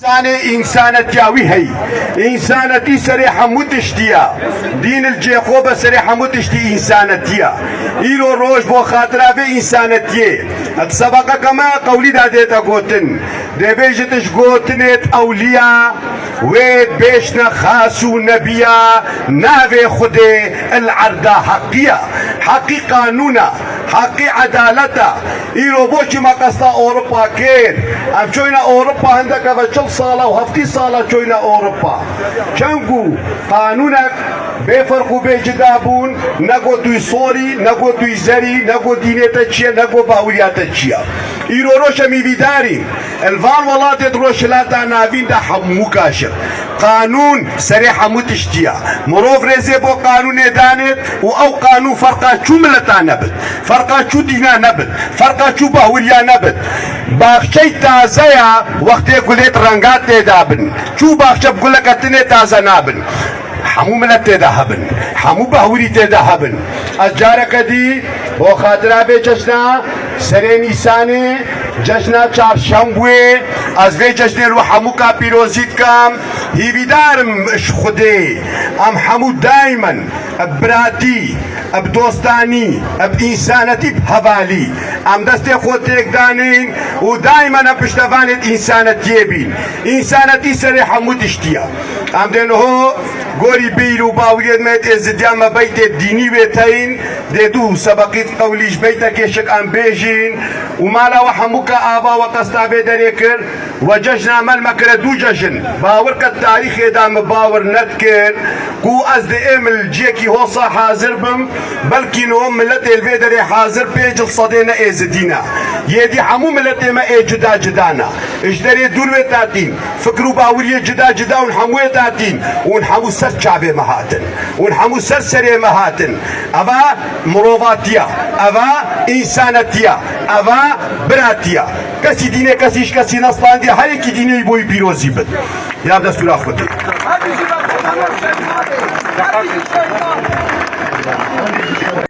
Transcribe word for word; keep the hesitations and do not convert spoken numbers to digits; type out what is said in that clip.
Însanê, însanetiya wî heyî. Însanetî serê hemû tiştî ye. Dîn li cê xwe be serê hemû tiştî însanetî ye. Îro roj bo xatira vê însanetiyê. Di sebeqeke me qewlî de dête gotin. Dê bêjit ji gotinê ewliya wê bêjne xas û nebiya navê Xwedê il erda heqî ye. Heqî qanûn e. Heqî edalet e. Îro bo çi me qesta Ewropa kir? Em çoyne Ewropa hindek eve çil sala û heftî sala çoyne Ewropa. Çend ku qanûnek bê ferq û bê cida bûn, ne got wî sorî, ne got wî zerî, ne got dînê te çi ye, ne got baweriya te çi ye. Îro roj em hîvîdar în. Li van welatê di Rojhilata Navîn de hemû kaşif. Qanûn serê hemû tiştî ye. Mirov rêzê bo qanûnê danêt û ew qanûn ferqa çû mileta nebit, ferqa çû dîna nebit, ferqa çû bahwiriya nebit. Baxçey taze ya wextê gulêt renga tê dabin. Çû baxçe bi guleke tinê taze nabin. Hemû milet tê de hebin. Hemû bahwirî tê de hebin. Ez careke dî bo xatira vê cejna serê Nîsanê, cejna çarşembûyê, ez vê cejnê li we hemûka pîrozî dikim. Hîvîdar im ji Xwedê em hemû daîmen bi biratî, bi dostanî, bi însanetî, bi hevalî em destê xwe têk danîn û daîmen em piştevanê di însanetiyê bîn. Însanetî serê hemû tiştî ye. Em dê niho gorî bîr û bawiyê me êzidiya me beytê dînî wê teyîn, dê du sebeqî qewlî ji beytekê şik em bêjîn û mala we hemûka ava we qesta vê derê kir. We cejna me li me kire du cejin. Bawer qet tarîxê de min bawer nedikir ku ez di êm li ciyekî hosa hazir bim, belkî niho miletê li vê derê hazir pêncî sedê ne êzidî ne. Yê dî hemû miletê me ê cida cida ne. Ji derê dûr wê tatîn. Fikr û baweriyê cida cida hûn hemû wê datîn. Hûn hemû ser çavê me hatin. Hûn hemû ser serê me hatin. Eva mirovatiya. Eva însanetiya. Eva biratiya. Kesî dînê kesî ji kesî nestandiye. Her yekî dînê wî bo wî pîrozî bit. Ya destûra Xwedê.